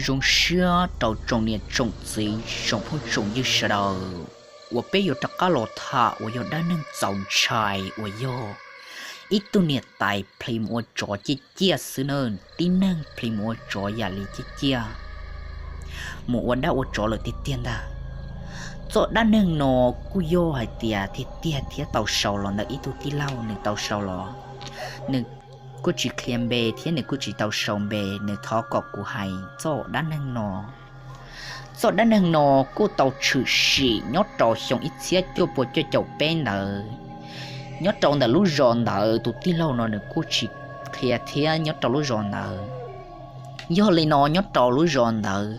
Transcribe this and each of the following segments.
Zoo siab rau tsoom niam tsoom txiv tsoom phooj tsoom ywg sawv daws uas peb yuav rov qab los tham uas yog dab neeg txaus ntshai uas yog ib tug niam tais plhis mus ua tsov ciaj ciaj xwb na, tib neeg plhis mus ua tsov yam li ciaj ciaj, mus ua dab ua tsov lawm tiag tiag ntag. Txoj dab neeg no kuj yog hais tias tiag tiag thiab tau sau los ntawm ib tug tij laug nws tau sau los, nws kuj tsis qhia npe thiab nws kuj tsis tau sau npe, nws thov kom kuv hais txoj dab neeg no. Txoj dab neeg no kuj tau tshwm sim nyob rau xyoo ib txhiab cuaj pua cuaj caum peb ntawd, nyob rau ntawm lub zos ntawd tus tij laug no nws kuj tsis qhia thiab nyob rau lub zos ntawd. Yog li no nyob rau lub zos ntawd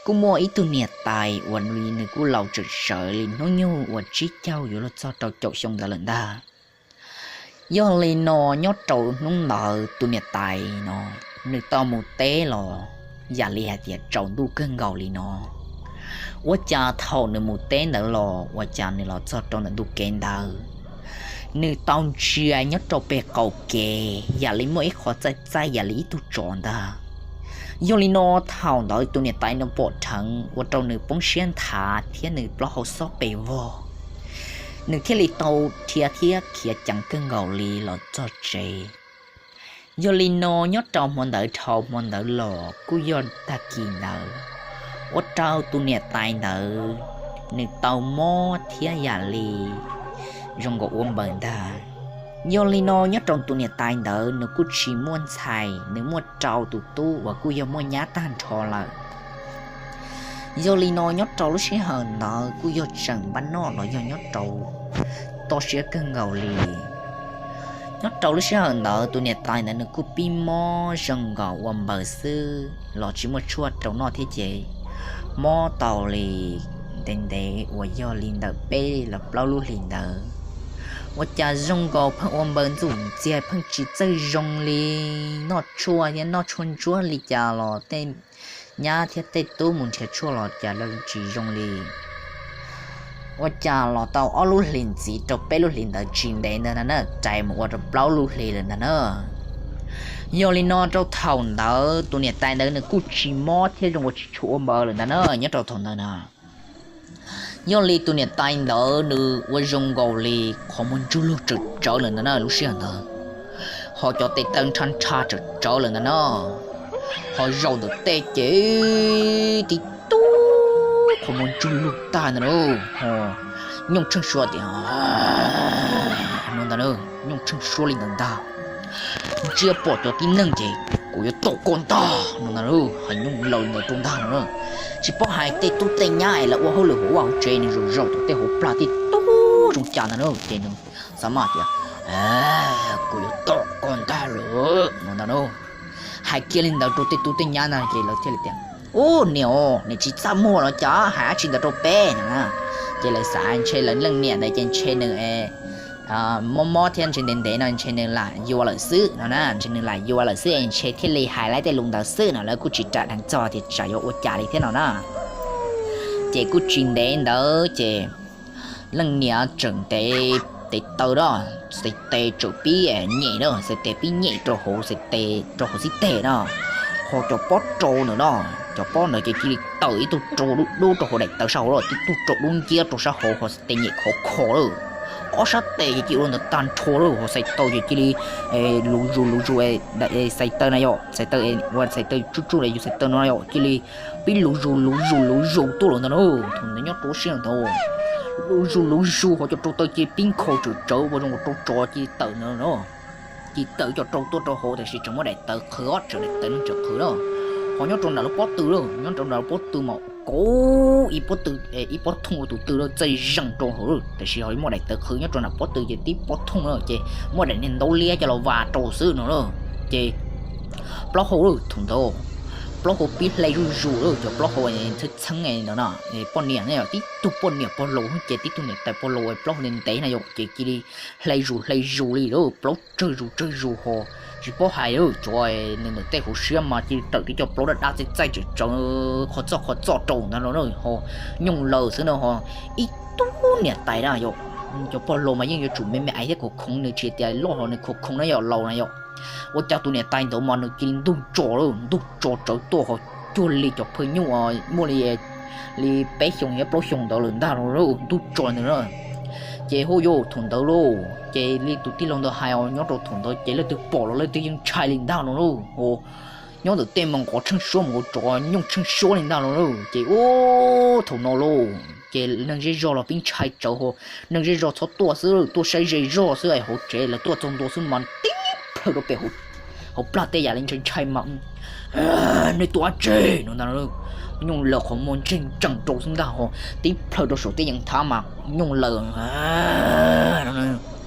kuj muaj ib tug niam tais uas nws kuj laus tsawm tsawv li hnub nyoog uas tsib caug yuav luag txog rau caum xyoo ntawd lawm ntag. Yog li no nyob rau hnub ntawd tus niam tais no nws tau mus teb los yam li hais tias tsaus ntuj kawg nkaus li no. Ua cas thaum nws mus teb ntawd los ua cas nws los txog rau ntawm ntug kev ntawd, nws tau ntsia nyob rau pem qaum kev yam li muaj ib qho txaij txaij yam li ib tug tsov ntag. Yog li no thaum ntawd tus niam tais no pom dheev ua rau nws poob siab nthav thiab nws plaub hau xob pes vog. Nws thiaj li tau dhia thiab khiav ceev kawg nkaus li los txog tsev. Yog li no nyob rau hmo ntawd dhau hmo ntawd los kuj yog tag kis ntawd, ua rau tus niam tais ntawd nws tau mob thiab yam li zoo nkaus ua npaws ntag. Yog li no nyob rau tus niam tais ntawd nws kuj tsis muaj ntxhais, nws muaj rau tus tub uas kuj yog muaj nyab tag nrho lawm. Yog li no nyob rau lub sij hawm ntawd kuj yog tseem npaj noj los yog nyob rau toj siab kawg nkaus li. Nyob rau lub sij hawm ntawd tus niam tais ntawd nws kuj pib mob zoo nkaus ua npaws xwb los tsis muaj tshuaj rau noj thiab ces mob tau li ntev ntev uas yog li ntawm peb los plaub lub hlis ntawd. Ua cas zoo nkaus pheej ua npaws ntxuj ntxiag pheej tsis txawj zoo li, noj tshuaj thiab noj tshuaj ntsuab li cas los tej nyab thiab tej tub mus nrhiav tshuaj los cas lawv tsis zoo li. Ua cas los tau ob lub hlis ntxiv rau peb lub hlis ntawd tsis ntev ntawd na, rais mus ua rau plaub lub hlis lawm ntag na. Yog li no rau thaum ntawd tus niam tais ntawd nws kuj tsis mob thiab zoo ua tsis tshua ua npaws lawm ntag na nyob rau thaum ntawd na. Yog li tus niam tais ntawd nws ua zoo nkaus li qhov muag ntsuj lug tsawm tsawv lawm ntag na lub sij hawm ntawd, ho cov tes taw nrha nrha tsawm tsawv lawm ntag na, ho zaum ntawm tej ces tib tug qhov muag ntsuj lug tag ntag na, ho nyooj tsheej suab tias no ntag, nyooj tsheej suab li ntawd ntag. Ntsia pom cov tib neeg ces kuv yuav tom koj ntag no ntag, hais nyooj laws li ntawd rau ntag no na. Tsis paub hais tej tub tej nyab es lawv ua hauj lwm hauv vaj hauv tsev nws zaum zaum tom tej hauv plag tib tug zoo cas ntag na ces nws xav mas tias kuv yuav tom koj ntag lawm no ntag na. Hais kiag li ntawd rau tej tub tej nyab ntag ces lawv thiaj li tias, ub niam os, niam tsis txaj muag los cas hais dab tsi ntawd rau peb no na. Ces lawv xav ntshe lawv leej niam ntawd ces ntshe nws mob mob thiab ntshe ntev ntev no ntshe nws lam yuav lawm xwb no na, ntshe nws lam yuav lawm xwb es ntshe thiaj li hais lawv tej lus ntawd xwb no, lawv kuj tsis ram dheev txog tias tsam yuav ua cas li thiab no na. Ces kuj tsis ntev ntawd ces leej niam tseem ntev tes taw na, xais tes tseem pib nyem na, xais tes pib nyem rau hauv xais tes rau hauv xib teg na, ho cov pob rau ntawd no, cov pob ntawd ces cia li tawm ib tug rau dub dub rau hauv daim tawv sab hauv lawm, tib tug rau dub nciab rau sab hauv ho xais tes nyem khov kho lawm. Ob sab tes ces cia li ua ntawd tag nrho lawm ho xais taw ces cia li luv zus luv zus, xais taw na yom, xais taw ua xais taw tsuj tsuj li yus xais taw no yom, cia li pib luv zus luv zus luv zus tuaj lawm ntag na. Thaum ntawd nyob rau sij hawm ntawd luv zus luv zus ho cov rau taw cia li pib nkhaus tsawm tsawv ua zoo ua rau tsov cia li tawm ntawd na. Cia li tawm cov rau tuaj rau hauv tiam sis tseem muaj daim tawv qhwv, ob tseem daim tawv neeg tseem qhwv na. Ho nyob rau nram lub pob tw lawm, nyob rau nram lub pob tw mas kauv ib pob tw, ib pob thooj ua tus tw lawm txaij zeeg rau hauv lawm tiam sis ho muaj daim tawv qhwv nyob rau nram pob tw ces tib pob thooj lawm ces muaj daim niag ntaub liab coj los vas rau xwb no lawm. Ces plaub hau lawm thaum ntawd plaub hau pib hle zuj zus lawm, cov plaub hau txheeb txheeb ntawd na, poj niam ne yom, tib tug poj niam pog laus ces tib tug niam tais pog laus plaub hau ntev ntev na yom, ces cia li hle zus hle zus li lawm, plaub tsawg zus tsawg zus ho tsis paub hais lawm, cov nws ntawm tej hauv siab mas cia li tawm tib co plaub dab dab txaij txaij tsawm tsawv qhov txoj qhov txoj rau ntawd no ho nyooj laws xwb no ho ib tug niam tais na yom, cov pog laus mas yeej yuav tsum me me aiv thiab khoov khoov, nws tsis tias loj ho nws khoov khoov na yom, laus na yom. Ua cas tus niam tais ntawd mas nws cia li ntug tso lawm, ntug tso tsawv tuaj ho cuag li cov phaw nyuj muaj li li peb xyoos yog plaub xyoos ntawd lawm ntag no lauj, ntuj tsaus ntawd na. Ces hu yuav thaum ntawd lauj, ces li tus tij laug ntawd hais os, nyob rau thaum ntawd ces leej twg pom los leej twg yeej ntshai li ntag no lauj. Nyob ntawm tej mas nqov tsheej suab mas nkaus tsov nyooj tsheej suab li ntag no lauj. Ces ub thaum no lauj ces neeg zej zog los pib ntshai tsawv ho, neeg zej zog txhob tuaj xwb, tuaj saib zej zog xwb es hauv tsev lawv tuaj txog ntua xwb mas tib plhaw rau pem hauv plag tej yam li ntshai ntshai mas, nej tuaj dab tsi no ntag. Nyooj laws qhov muag ntseeg tsees rau xwb ntag ho, tib plhaw rau saum tej yees thav mas nyooj laws.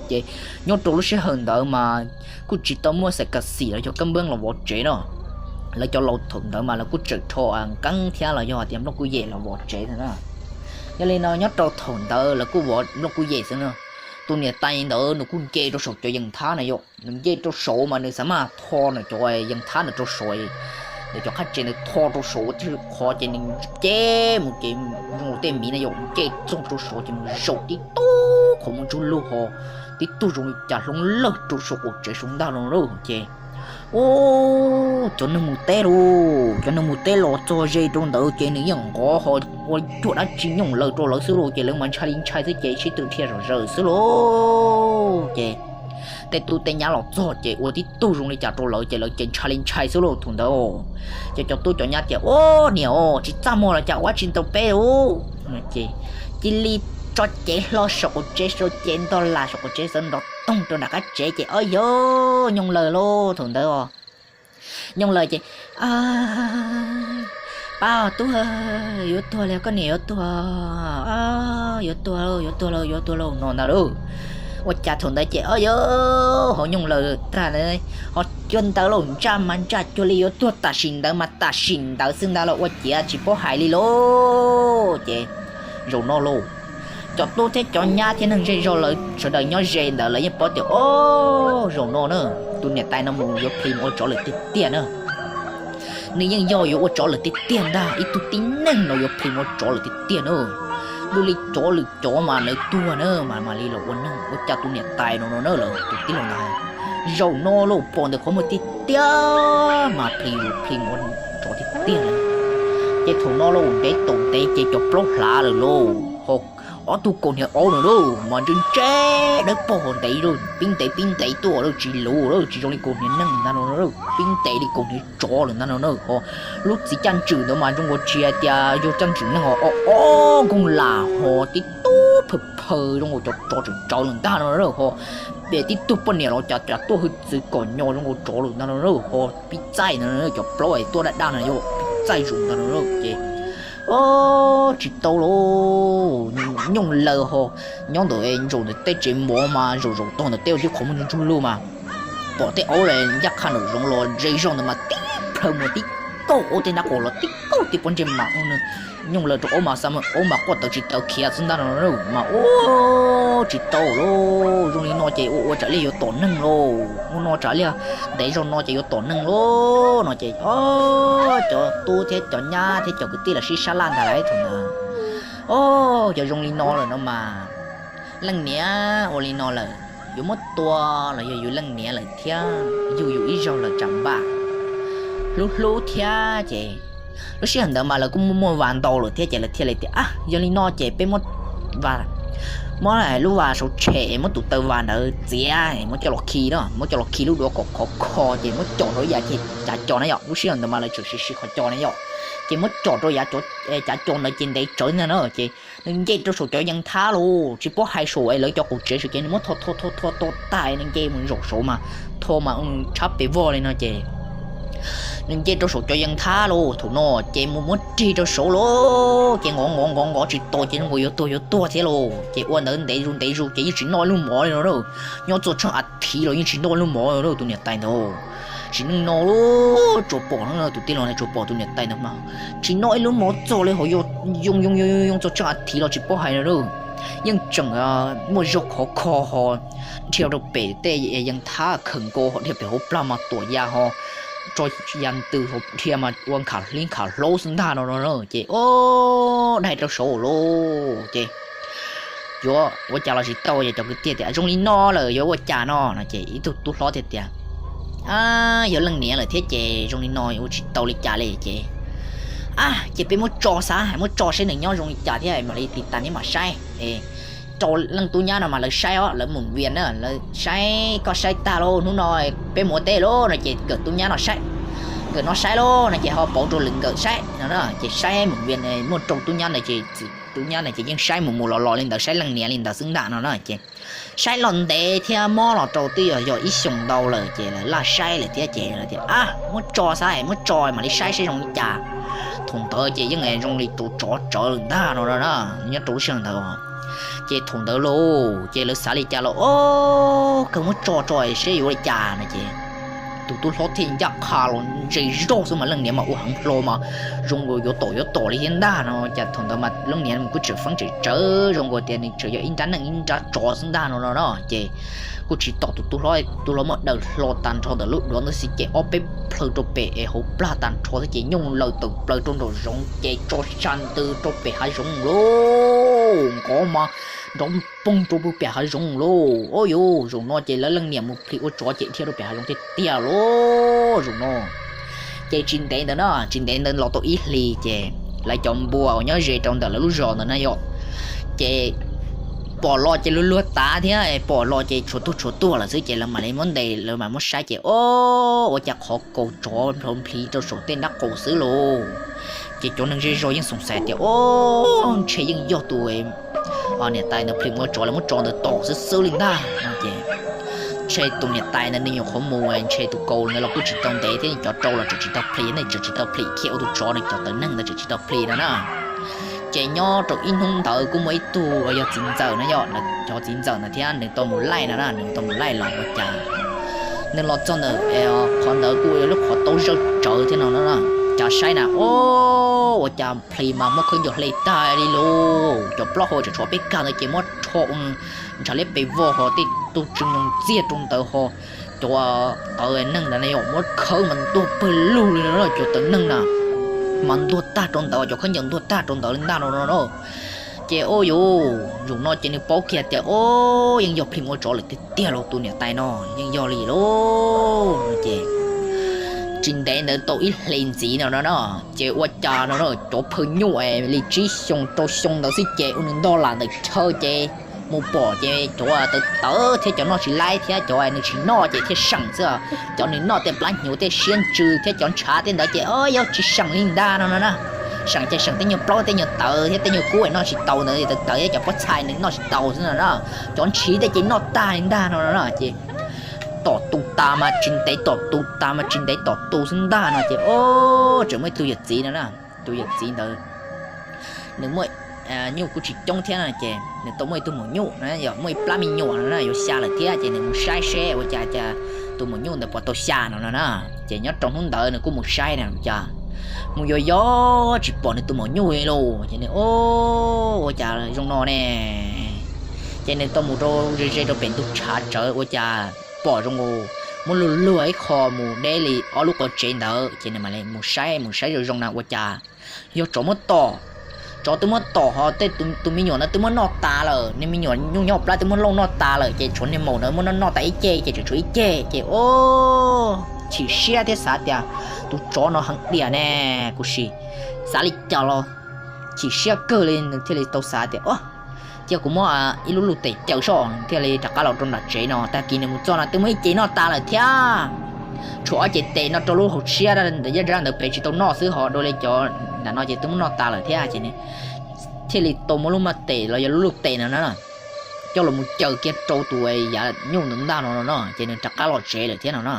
Ces nyob rau lub sij hawm ntawd mas kuj tsis tau muaj xaim kas xim los yog kab npeeb los vov tsev no. Lawv cov laus thaum ntawd mas lawv kuj tseem rho nkeeb thiab los yog hais tias nplooj kuj yem los vov tsev na. Yog li no nyob rau thaum ntawd lawv kuj vov nplooj kuj yem xwb na. Tus niam tais ntawd nws kuj nce rau saum cov yees thab na yom, nws nce rau saud mas nws xav mas tho nws cov yees thab ntawd rau saud, nws cov qab tsev ntawd tho rau saud tib qhov ces nws nce mus ces zoo li tej miv na yom, nce txog rau saud ces mus zaum tib tug qhov muag ntsuj lug ho, tib tug zoo li cas hloov lawg rau saum qaum tsev saud ntag no lauj. Ces ub cov neeg mus teb lauj, cov neeg mus teb los txog ze rau ntawd ces nws yeej nqov ho ua cuag dab tsi nyooj laws rau lawv xwb lauj, ces lawv mas ntshai li ntshai xwb ces sib tw dhia zom zaws xwb lauj. Ces tej tub tej nyab los txog ces ua tib tug zoo li cas rau lawv ces lawv ces ntshai li ntshai xwb lauj thaum ntawd. Ces cov tub cov nyab tias, Ub niam os, tsis txaj muag los cas ua tsis tau peb ub. Ces cia li tso cev hlo saum qaum tsev, tso cev ntog las saum qaum tsev xwb nrov toog rau nram qab tsev ces ob yog nyooj laws lauj thaum ntawd os. Nyooj laws ces, Pab tub, yuav tuag li, koj niam yuav tuag, yuav tuag, yuav tuag lauj, yuav tuag lauj no ntag lauj. Ua cas thaum ntawd ces ob yog ho nyooj laws tag ho cuag ntawd lauj, ntsaj mas ntsaj cuag li yuav tuag tam sim ntawd mas tam sim ntawd xwb ntag lauj, ua ciav tsis paub hais li lauj. Ces zaum no lauj, cov tub thiab cov nyab thiab neeg zej zog lawv sawv daws nyob ze ntawd lawv yeej paub tias, Ob, zaum no na, tus niam tais no mus yuav plhis mus ua tsov lawm tiag tiag na. Nws yeej yog yuav ua tsov lawm tiag tiag ntag, ib tug tib neeg no yuav plhis mus ua tsov lawm tiag tiag na. Dua li cov lwm cov mas lawv tuag na mas mam li los ua neeg, ua cas tus niam tais no no na lawm tus tij laug ntawd. Zaum no lauj, pom ntawm qhov muag tiag tiag mas plhis yuav plhis mus ua tsov tiag tiag na. Ces thaum no lauj, ntev tau ntev ces cov plaub hlav lawm lauj, ho ob tug kaus hniav aub no lauj mas ntse ntse dawb paug ho ntev lauj, pib ntev pib ntev tuaj lauj, tsis luv lauj, tsis zoo li kaus hniav neeg ntag no, pib ntev li kaus hniav tsov lawm ntag no na. Ho lub txiv caj ntswg ntawd mas zoo nkaus tsis hais tias yog caj ntswg neeg ho, ob ob nkoog las ho tib tug phaw phaw zoo nkaus cov tsov tseem tsawv lawm ntag no na. Ho tib tug poj niam los cas cas tuaj hwj txwv kom nyo zoo nkaus tsov lawm ntag no na. Ho pib txaij no, cov plaub es tuaj daj daj no yog pib txaij zus ntag no na. Ces tsis tau lauj, nyooj laws ho, nyob ntawm zaum ntawm tej tsev mov mas zaum zaum tog ntawm tej ua tib qhov muag ntsuj lug mas pom tej aub ncaj qha nraum zoov los ze zog ntawd mas tib plhaw mus tib kaug aub tej nab qus los tib kaug tej pob ntseg mas nyooj laws rau aub mas xa aub mas quaj tawv tsis tawv khiav xwb ntag no mas ua tsis tau lauj. Zoo li no ces ua ua tsam liaj yuav tom neeg lauj, ua no tsam liaj ntev zog no ces yuav tom neeg lauj no ces cov tub thiab cov nyab thiab cov kwv tij los sib sab laj ntag lauj thaum ntawd. Os, yog zoo li no lawm no mas leej niam ua li no lawm, yuav muab tua los yog yus leej niam lawm thiab yug yus ib zaug lawm tsam npaj hlub hlub thiab ces lub sij hawm ntawd mas lawv kuj muaj muaj vas ntau lawm thiab ces lawv thiaj li tias, Ab, yog li no ces peb muab vas, muab lub vas saud tshem, muab tus taw vas ntawd txiav, muab coj los khi na, muab coj los khi lub duav kom khov kho ces muab caum rau ib yav cav co na yom. Lub sij hawm ntawd mas lawv tseem siv siv qhov co na yom, ces muab caum rau yav cav co ntawd ces ntev tsawv ntag na. Ces nws nce rau saum cov yees thab lauj, tsis paub hais saum es lawv cov qaum tsev saum ces nws muab tho tho tho tho tag nws nce mus zaum saud mas tho mas tshab pes vog li no ces nws nce rau saum cov yees thab lauj. Thaum no ces mus muab rig rau saud lauj, ces nqov nqov nqov nqov tsis tau ces zoo nkaus yuav tuag yuav tuag thiab lauj. Ces ua ntawd ntev zus ntev zus ces yeej tsis noj ib lub mov li no na. Nyob txog tsheej a thiv los yeej tsis noj ib lub mov li tus niam tais ntawd. Tsim nyog no lauj, tsuas pom tus tij laug ntawd tsuas pom tus niam tais ntawd mas tsis noj ib lub mov txog li ho, yoo yoo yoo yoo txog tsheej a thiv los tsis paub hais no lauj. Yeej tseem muaj zaug khov kho ho dhia rau pem tej yees thab khaws nkaus ho dhia pem hauv plag mas tuam ya ho tso ya ntws ho dhia mas ua nkhav hlib nkhav hlaub xwb ntag no no na. Ces o, dai rau saud lauj ces yuav ua cas los tsis tau ces cov kwv tij tias, Zoo li no lawm yuav ua cas no no ces ib tug tub hlob thiaj tias, Yog leej niam lawm thiab ces zoo li no ua tsis tau li cas li ces Ab, ces peb muab tso xav, muab tso saib nws nyob zoo li cas thiab mam li tiv tas neb mam saib. Rau leej tub nyab no mas lawv saib os, lawv mus vias na, lawv saib, koj saib tag lauj, hnub no peb mus ua teb lauj no ces nkawm tub nyab no saib, nkawm no saib lauj no ces ho pauv rau lwm nkawm saib no na, ces saib mus vias muaj rau tub nyab ntawd ces tub nyab ntawd ces yeej saib mus mus los los li ntawd, saib leej niam li ntawd xwb ntag no na ces saib los ntev thiab mob los rau twb yog yog ib xyoos ntau lawm ces lawv laj saib lawm thiab ces lawv tias, Ab, muab tso xav, muab tso mam li saib saib zoo li cas. Thaum ntawd ces yeej zoo li tus tsov tsawv lawm ntag no na, nyob rau lub sij hawm ntawd. Ces thaum ntawd lauj ces lawv xav li cas los, Ob, kawg muab tso tso seb yuav li cas no ces tus tub hlob thiaj ncaj qha los ntse zog xwb mas leej niam mas ua heev hlo mas zoo nkaus yuav tom yuav tom li thiab ntag no. Cas thaum ntawd mas leej niam kuj tseem feeb tseem tsawv, zoo nkaus tias nws tseem yog ib nrab neeg ib nrab tsov xwb ntag no no na. Ces kuj tsis tom tus tub hlob, tub hlob muab daws hlo tag nrho ntawm lub duav ntawd xwb ces ob peb plhaw rau pem es hauv plag tag nrho xwb ces nyuj laws tawm plaws rau nraum zoov ces tso sab ntws rau pem hav zoov lauj, nqov mas nrov poog rau pem hav zoov lauj. Ob, yuav zaum no ces lawv leej niam mus plhis ua tsov ces dhia rau pem hav zoov tiag tiag lauj zaum no. Ces tsis ntev ntawd na, tsis ntev ntawd los tau ib hlis ces lawv cov npua uas nyob ze rau ntawm lawv lub zos ntawd na yom, ces pom los ces luag luag tav thiab, pom los ces tshuav tuag tshuav tuag lawm xwb ces lawv mam li muab ntes, lawv mam muab saib ces, Ob, ua cas qhov kaus tsov nplhis rau saum tej nrab qaum xwb lauj. Ces cov neeg zej zog yeej xoom xaiv tias, Ob, ntshe yeej yog tus niam tais ntawd plhis ua tsov, lawv muab tsov ntawd tom xwb xwb li ntag no ces ntshe tus niam tais ntawd nws nyuam qhuav mus ntshe tus kaus ntawd los kuj tsis tau ntev thiab cov rau los tseem tsis tau plhis, nej tseem tsis tau plhis thiab ua tus tsov no cov tawv neeg ntawd tseem tsis tau plhis no na. Ces nyob rau ib hnub ntawd kuj muaj ib tug uas yog txiv ntxawm na yom, cov txiv ntxawm ntawd thiab nws tau mus laij no na, nws tau mus laij los ua cas nws los txog ntawm qhov ntawd kuj yog lub qhov taub zawj tsawv thiab no na, cas saib na, Ob, ua cas plhis mas muab khaub ncaws hle tag li lauj, cov plaub hau tseem tshuav peb kag ntawd ces muab rho ua ntshav liab pes vog ho tej tug tsw ntxiag rau ntawd ho cov tawv neeg ntawd na yom muab khawb mas ntuag pawg lug li no, cov tawv neeg na mas ntuag tag rau ntawd, cov khaub ncaws ntuag tag rau ntawd li ntag no no. Ces ob, yuav zaum no ces nws paub kiag tias, Ob, yeej yog plhis ua tsov lawm tiag tiag lauj, tus niam tais no yeej yog li lauj. Ces tsis ntev ntawd tau ib hlis ntxiv no no na, ces ua cas no cov phaw nyuj li tsib xyoo rau xyoo ntawd xwb ces ua nws ntog lam ntawm chaw ces mus pom ces cov tawv tawv thiab cov noj tsis laib thiab cov nws tsis noj ces thiaj seem xwb. Cov nws noj tej plab hnyuv tej siab ntsws thiab cov ntshav tej ntawd ces yog tsis seem li ntag no no na. Seem ces seem tej nyuag plaub tej nyuag tawv thiab tej nyuag kub noj tsis tau ntawd, tawv tawv thiab cov pob txha nws noj tsis tau xwb no na. Cov ntshiv tej ces noj tag li ntag no no na. Ces tom tu tas mas tsis ntev, tom tu tas mas tsis ntev tom tu xwb ntag no ces ob, tseem muaj ib tug yawm txiv no na. Tus yawm txiv ntawd nws muaj nyuj kuj tsis coob thiab no ces nws tau muaj ib tug maum nyuj no, yog muaj ib plab me nyuam no na, yuav xya lawm thiab ces nws mus saib seb ua cas cas tus maum nyuj ntawd puas tau xya no no na. Ces nyob rau hnub ntawd nws kuj mus saib na, cas mus yos yos tsis pom nws tus maum nyuj li lauj. Ces nws, Ob, ua cas zoo no ne? Ces nws tau mus rau ze ze rau pem ntug tshav tsawv ua cas pom zoo nkaus muab luag luag ib qho mus deb li ob lub qhov tsev ntawd. Ces nws mam li mus saib, mus saib zoo zoo na ua cas yog tsov muab tom. Tsov twb muab tom ho tej tus me nyuam ntawd twb muab noj tas lawm, niag me nyuam nyuj nyob plab twb muab lauj noj tas lawm ces tshuav niag maum ntawd muab noj noj tas ib ceg ces tseem tshuav ib ceg ces ob, chim siab thiab xav tias tus tsov no heev diam ne, kuv sim xav li cas los chim siab kawg li, nws thiaj li tau xav tias, Ob, cia kuv muab ib lub luj tes caw soj. Nws thiaj li rov qab los rau nram tsev no, tag kis nws mus txog no twb muab ib ce noj tas lawm thiab. Tshuav ob ce tes no rau lub hauv siab ntawd, yaj zaj ntawd pem tsis tau noj xwb, ho dua li cov nram no ces twb muab noj tas lawm thiab. Ces nws thiaj li tau muab lub maj tes los yog lub luj tes no na coj los mus caw kiag rau tus yav nyuj ntawd ntag no no no, ces nws rov qab los tsev lawm thiab no na.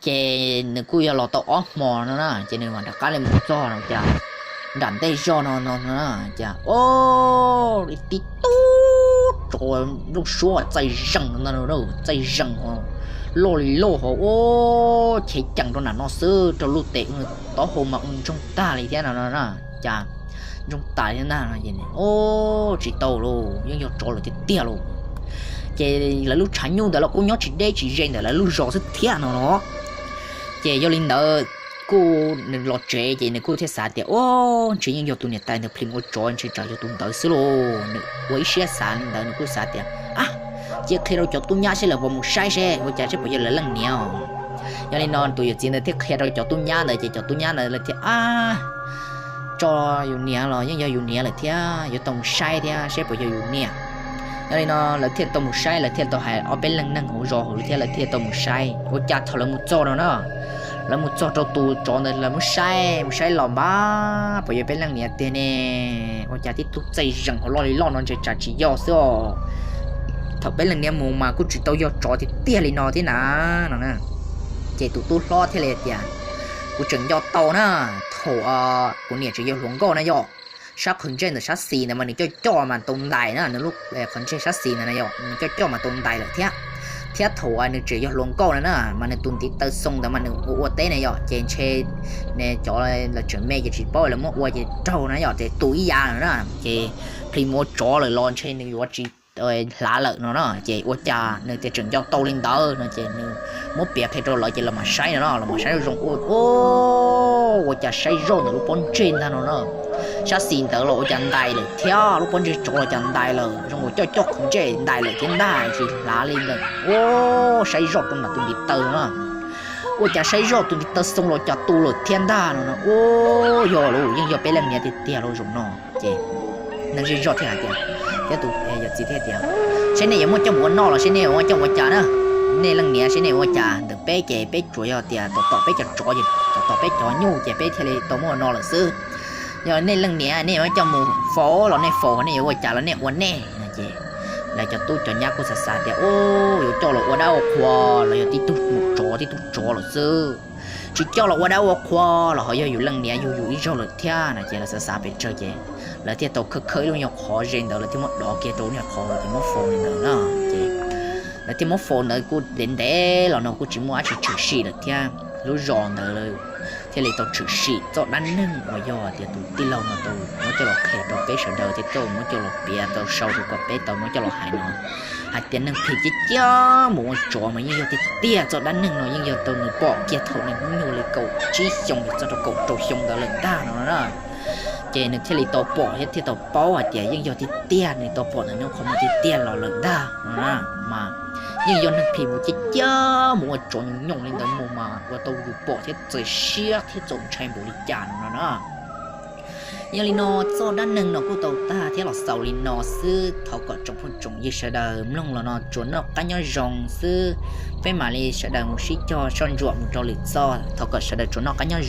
Ces nws kuj yog los tau ob hmo no na, ces nws mam rov qab li mus txog no cas nram ntej zog no no no cas, Ob, tib tug tsov nplooj suab txaij zeeg no ntag, txaij zeeg loj li loj ho, ob, chev cees rau nram no xwb, rau luj tes ua taub hau mas ua ntsoog tag li thiab no no na. Cas ntsoog tas li thiab ntag no, Ob, tsis tau lauj, yeej yog tsov lawm tiag tiag lauj. Ces lawv lub tshav nyuj ntawd los kuj nyob tsis deb tsis ze ntawm lawv lub zos xwb thiab no los. Ces yog li ntawd kuj nws los tsev ces nws kuj thiaj xav tias, Ob, ntshe yeej yog tus niam tais ntawd plhis ua tsov, ntshe tsam yog tus ntawd xwb lauj. Nws ua ib siab xav li ntawd, nws kuj xav tias, Ab, cia qhia rau cov tub nyab seb lawv puas mus saib seb ua cas seb puas yog lawv leej niam. Yog li no tus yawm txiv ntawd thiaj qhia rau cov tub nyab ntawd ces cov tub nyab ntawd lawv thiaj, Ab, tso yus niam los yeej yog yus niam lawm thiab, yuav tau mus saib thiab saib puas yog yus niam. Yog li no lawv thiaj tau mus saib, lawv thiaj tau hais ob peb leeg neeg hauv zos hauv thiab lawv thiaj tau mus saib. Ua cas thaum lawv mus txog no na, lawv mus txog rau tus tsov ntawd lawv mus saib mus saib los npab puas yog peb leej niam tiag ne. Ua cas tib tug txaij zeem hauv loj li loj no ntshe tsam tsis yog xwb os. Thaum peb leej niam mus mas kuj tsis tau yog tsov tiag tiag li no thiab na, no na. Ces tus tub hlob thiaj li tias, kuv tseem nco tau na, thaum kuv niam tseem yog hluas nkauj na yog, sab qhov ntsej ntawm sab xis ntawd mas nws coj coj mas tau ntais na, nws lub qhov ntsej sab xis ntawd na yog nws coj coj mas tau ntais lawm thiab. Thiab thaum uas nws tseem yog hluas nkauj na na mas nws tus ntiv taw xoo ntawd mas nws ua ua teb na yog ces ntshe cov lawv tseem me ces tsis paub lawv muab ua ces raug na yog ces tu ib yam na, ces plis mus ua tsov lawm los ntshe nws yuav tsis hlav lawm no na. Ces ua cas nws tias tseem nco tau li ntawd no ces nws muab piav qhia rau lawv ces los mam saib no na, los mam saib zoo ua, ua cas saib zoj ntawm lub pob ntseg ntag no na. Sab xis ntawd los ua cas ntais lawm thiab, lub pob ntseg tsov los cas ntais lawm, zoo ua coj coj qhov ntsej ntais lawm thiab ntag, tsis hlav li ntawd. Ua saib zoj rau nram tus ntiv taw na, ua cas saib zoj tus ntiv taw xoo los cas tu lawm thiab ntag no na. Ua yog lawm, yeej yog peb leej niam tiag tiag lawm zaum no. Ces neeg zej zog thiaj hais tias, thiab tus yawm txiv thiaj tias, seb nej yuav muab coj mus ua noj los seb nej yuav muab coj mus ua cas na. Nej leej niam seb nej yuav ua cas, ntawm peb ces peb tsuas yog tias tom tom peb cov tsov ces tom tom peb cov nyuj ces peb thiaj li tau muab ua noj lawm xwb. Yog nej leej niam nej yuav coj mus faus los nej faus, nej yuav ua cas los nej ua nej no ces lawv cov tub cov nyab kuj xav xav tias, u, yuav coj los ua dab ua qhua los yog tib tug mus tsov tib tug tsov lawm xwb. Tsis coj los ua dab ua qhua los ho yog yus leej niam yug yus ib zaug lawm thiab no ces lawv xav xav pes tsawg ces lawv thiaj tau khawb khawb ib lub nyuag qhov ze ntawd, lawv thiaj muab dov kiag rau lub nyuag qhov ces muab faus li ntawd na. Ces lawv thiaj muab faus ntawd kuj ntev ntev los no kuj tsis muaj dab tsi tshwm sim lawm thiab. Lub zos ntawd thiaj li tau tshwm sim txoj dab neeg uas yog tias tus tij laug no tau muab coj los qhia rau peb sawv daws thiab tau muab coj los piav tau sau rau kom peb tau muab coj los hais no, hais tias neeg phem ciaj ciaj mus ua tsov mas yeej yog tiag tiag. Txoj dab neeg no yeej yog tau nws pom kiag thaum nws hnub nyoog li kaum tsib xyoo los txog rau kaum rau xyoo ntawd lawm ntag no na. Ces nws thiaj li tau pom thiab thiaj tau paub hais tias yeej yog tiag tiag, nws tau pom ntawm nyob qhov muag tiag tiag los lawm ntag no na. Mas yeej yog neeg phem mus ciaj ciaj mus ua tsov nyoos nyoos li ntawd mus mas ua tau yus pom thiab txaws siab thiab txaus ntshai npaum li cas no no na. Yog li no, txoj dab neeg no kuj tau tag thiab los xaus li no xwb. Thov kom tsoom phooj tsoom ywg sawv daws mloog los no tsuas noj qab nyob zoo xwb, peb mam li sawv daws mus sib cog soj ntsuam mus rau lwm txoj. Thov kom sawv daws tsuas noj qab nyob